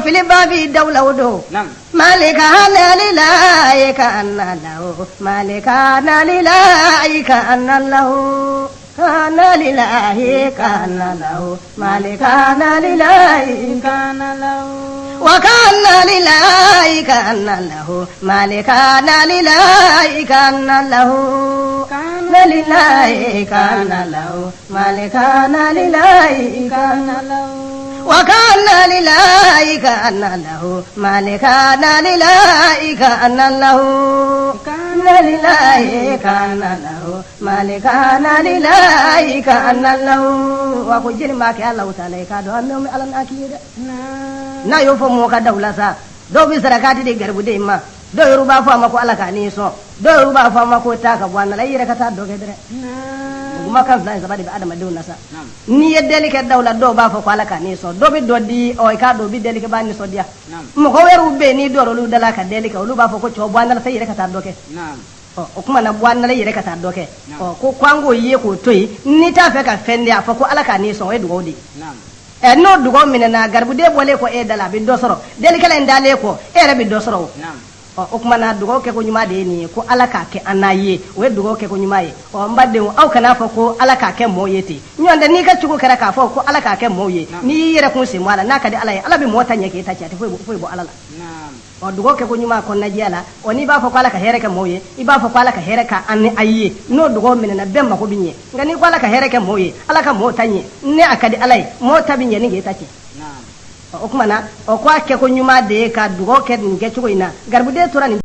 Filiba bi dawulaw don. Malika nalilayi ka anna lahu, malika nalilayi ka anna lahu, kana lilahi kana lahu, malika nalilayi kana lahu, wa kana lilahi kana lahu, malika nalilayi kana lahu, kana lilahi kana lahu, malika nalilayi kana lahu, wa kana lilahi kana lahu, malika nalilayi kana lahu, kana lilahi kana lahu, malika nalilayi kana lahu. Wa ko jeli maa kɛ Alahu taala ye k'a dɔn an bɛ Ala n'a k'i ye dɛ. N'a y'o fɔ mɔgɔ ka dawula sa, dɔw bɛ sarakati di garibuden ma, dɔw yɛrɛ b'a fɔ a ma ko Ala k'a ni sɔn, dɔw yɛrɛ b'a fɔ a ma ko taa ka bɔ a nana i yɛrɛ ka taa dɔ kɛ dɛrɛ. Kumakan fila in saba de bɛ adamadenw na sa. N'i ye deli kɛ dawula, dɔw b'a fɔ ko Ala k'a ni sɔn, dɔw bɛ dɔ di, ɔ i k'a dɔn u bɛ deli kɛ b'a nisɔndiya. Mɔgɔ wɛrɛw bɛ yen, n'i dɔra olu da la ka deli kɛ, olu b'a fɔ ko cɛw bɔ an dala sa, i yɛrɛ ka taa dɔ kɛ. Ɔ o kuma na, bɔ an dala i yɛrɛ ka taa dɔ kɛ. Ɔ ko an k'o ye k'o to yen, n'i t'a fɛ ka fɛn di, a fɔ ko Ala k'a ni sɔn, o ye dugawu de ye. Ɛ n'o dugawu minɛna, garibuden bɔlen kɔ e da la, a bɛ dɔ sɔrɔ, delikɛla in dalen kɔ, e yɛrɛ bɛ dɔ sɔrɔ o. Ɔ o kuma na, dugawu kɛko ɲuman de ye nin ye, ko Ala k'a kɛ an n'a ye, o ye dugawu kɛko ɲuman ye. Ɔ n badenw, aw kan'a fɔ ko Ala k'a kɛ mɔɔw ye ten, ɲɔgɔn tɛ n'i ka cogo kɛra k'a fɔ ko Ala k'a kɛ mɔɔw ye, n'i y'i yɛrɛ kun sen bɔ a la, n'a ka di Ala ye, Ala bɛ mɔɔ ta ɲɛ k'e ta tiɲɛ, a tɛ foyi foyi bɔ Ala la. Ɔ dugawu kɛko ɲuman kɔnɔnajɛya la, ɔ n'i b'a fɔ ko Ala ka hɛrɛ kɛ mɔɔw ye, i b'a fɔ ko Ala ka hɛrɛ kɛ an ni a ye, n'o dugawu minɛna, bɛɛ mako bɛ ɲɛ. Nka n'i ko Ala ka hɛrɛ kɛ mɔɔw ye, Ala ka mɔɔw ta ɲɛ, ni a ka di Ala ye, mɔɔw ta bɛ ɲɛ ni k'e ta tiɲɛ. O kuma na, ɔ ko a kɛko ɲuman de ye ka dugawu kɛ nin kɛcogo in na, garibuden tora nin.